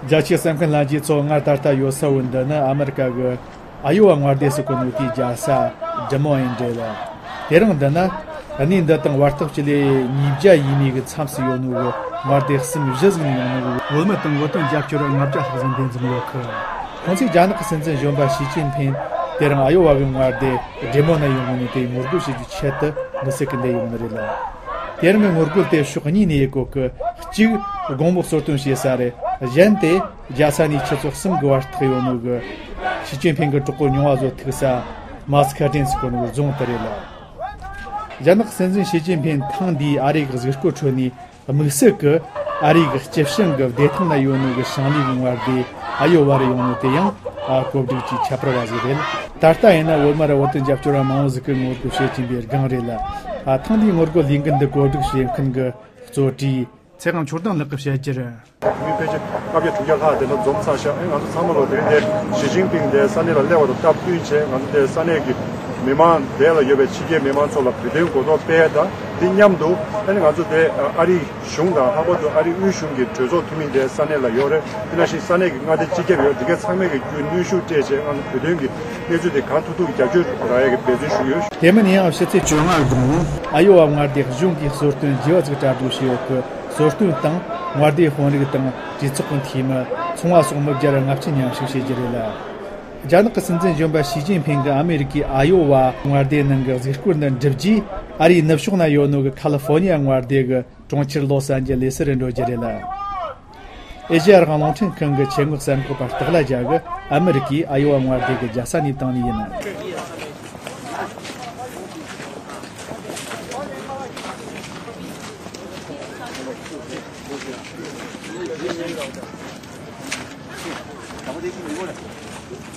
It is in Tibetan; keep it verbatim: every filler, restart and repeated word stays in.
རྒྱ་ཆེའི་གསན་མཁན་ལྷན་རྒྱས་ཚོ། ང་ད་ལྟ་ཡོད་ས་བོ་འདི་ནི་ཨ་མེ་རི་ཀ་གི་ཨ་ཡོ་ཝ་མངའ་སྡེ་ཟེར་གོ་ནོ་དེའི་རྒྱལ་ས་ཌི་མོ་ཨིན་རེད་ལ། དེ་རིང་འདི་ན་གནས་འདི་དང་བར་ཐག་སྤྱི་ལེ་ཉིས་བརྒྱ་ཡས་མས་གི་མཚམས་སུ་ཡོད་ནོ་གི་མངའ་སྡེ་གསུམ་བཞི་ཟིག་ནས་ཡོང་ནོ་གི་བོད་མི་དང་བོད་དོན་རྒྱབ་སྐྱོར་བ་ལྔ་བརྒྱ་ལྷག་ཟིག་འདི་འཛོམས་ཡོད་གི། ཁོང་ཚོས་རྒྱ་ནག་གི་སྲིད་འཛིན་གཞོན་པ་ཞི་ཅིན་ཕིན་དེ་རིང་ཨ་ཡོ་ཝ་གི་མངའ་སྡེ་ཌི་མོ་ན་ཡོང་ནོ་དེ་ངོ་རྒོལ་བྱེད་རྒྱུའི་ཆེད་དུ་དམིགས་བསལ་གི་འདི་ཡོང་ནི་རེད་ལ། དེ་རིང་གི་ངོ་རྒོལ་དེ་ཕྱོགས་གཉིས་ནས་ཡེད་གོ་གི། གཅིག་དགོང་མོ་གསོལ་སྟོན་བྱེད་ས་རེད། གཞན་དེ་རྒྱལ་ས་གཉིས་ཆུ་ཚོད་གསུམ་གི་བར་ཐག་ཡོད་ནོ་གི་ཞི་ཅིན་ཕིན་གི་གྲོགས་པོ་རྙིང་བ་ཚོ་ཐུག་ས་མ་སི་ཁ་ཏྲེན་ཟེར་གོ་ནོ་གི་རྫོང་དེ་རེད་ལ། རྒྱ་ནག་སྲིད་འཛིན་ཞི་ཅིན་ཕིན་ཐེངས་འདིའི་ཨ་རི་གི་གཟིགས་སྐོར་ཁྲོད་ནས་དམིགས་བསལ་གི་ཨ་རི་གི་སྤྱི་བྱང་གི་བདེ་ཐང་ན་ཡོད་ནོ་གི་ཞང་ལི་གི་མངའ་སྡེ་ཨ་ཡོ་ཝ་རུ་ཡོང་ནོ་དེ་ཡང་ཨ་གོ་སྒྲིག་གི་ཁྱད་པར་བ་ཟིག་རེད། ད་ལྟ་ཡིན་ན་བོད་མི་ར་བོད་དོན་རྒྱབ་སྐྱོར་བ་མང་བོ་ཟིག་གི་ངོ་རྒོལ་བྱེད་ཀྱིན་པའི་སྒང་རེད་ལ། ཨ་ཐེངས་འདིའི་ངོ་རྒོལ་ལས་འགུལ་འདི་གོ་སྒྲིག་བྱེད་མཁན་གི་གཙོ་གྲས་ཚེ་དབང་ཆོས་སྒྲོན་ལགས་ཀྱིས་བཤད་རྒྱུར། མི་ཕལ་ཆེར་ལྔ་བརྒྱ་དྲུག་བརྒྱ་ལྷག་དེ་འདྲ་འཛོམས་ཚར་ཤག་ཨེ་ང་ཚོ་ཚང་མ་ལོ་དེ་རིང་དེ་ཞི་ཅིན་ཕིང་དེ་ས་གནས་ལ་སླེབས་པ་དང་སྟབས་བསྟུན་བྱས། ང་ཚོ་དེ་ས་གནས་ཀྱི་མི་མང་དེ་ལ་ཡོད་པའི་ཕྱི་རྒྱལ་མི་མང་ཚོ་ལ་བོད་དོན་གོ་རྟོགས་སྤེལ་དང་། དེ་མཉམ་དུ་ཨ་ནི་ང་ཚོ་དེ་ཨ་རིའི་གཞུང་དང་། ལྷག་པར་དུ་ཨ་རིའི་དབུས་གཞུང་གི་གྲོས་ཚོགས་འཐུས་མི་དེ་ས་གནས་ལ་ཡོད་རེད། དེ་ནང་བཞིན་ས་གནས་ཀྱི་མངའ་སྡེ་སྤྱི་ཁྱབ་ཡོད། དེ་ག་ཚང་མས་ཀྱི་རྒྱུ་གནོན་ཤུགས་སྤྲད་བྱས། ང་ཚོ་བོད་དོན་གྱི་གནས་ཚུལ་དེ་གང་ཐུབ་ཐུབ་རྒྱབ་སྐྱོར་རག་ཡ་གི་འབད་བརྩོན་ཞུས་ཡོད། དེ་མིན་ཡང་ཕྱི་ཚེས་བཅོ་ལྔ་དགོང་ཨ་ཡོ་ཝ་མངའ་སྡེ་གཞུང་གིས་གསོལ་སྟོན་བགྱི་བ་ཟིག་གྲ་སྒྲིག་བྱས་ཡོད་གི། གསོལ་སྟོན་སྟེང་མངའ་སྡེའི་དཔོན་རིགས་དང་གྲོས་ཚོགས་ཀྱི་འཐུས་མི་ཚོང་བ་སོགས་མི་བརྒྱ་ར་ལྔ་བཅུ་མཉམ་ཞུགས་བྱེད་རྒྱུ་རེད་ལ། རྒྱ་ནག་གི་སྲིད་འཛིན་གཞོན་པ་ཞི་ཅིན་ཕིང་གིས་ཨ་མེ་རི་ཀའི་ཨ་ཡོ་ཝ་མངའ་སྡེའི་ནང་གི་གཟིགས་སྐོར་འདི་འགྲུབ་རྗེས། ཨ་རིའི་ནུབ་ཕྱོགས་ན་ཡོད་ནོ་གི་ཁ་ལི་ཧྥོ་ནི་ཡ་མངའ་སྡེ་གི་གྲོང་ཁྱེར་ལོ་སན་ཇི་ལེ་སི་རུ་འགྲོ་རྒྱུ་རེད་ལ། ཨེ་ཤེ་ཡ་རང་དབང་རླུང་འཕྲིན་ཁང་གི་ཆེད་མངགས་གསར་འགོད་པ་སྟག་ལྷ་རྒྱལ་གྱིས་ཨ་མེ་རི་ཀའི་ཨ་ཡོ་ཝ་མངའ་སྡེ་གི་རྒྱལ་ས་ནས་བཏང་ནི་ཡིན།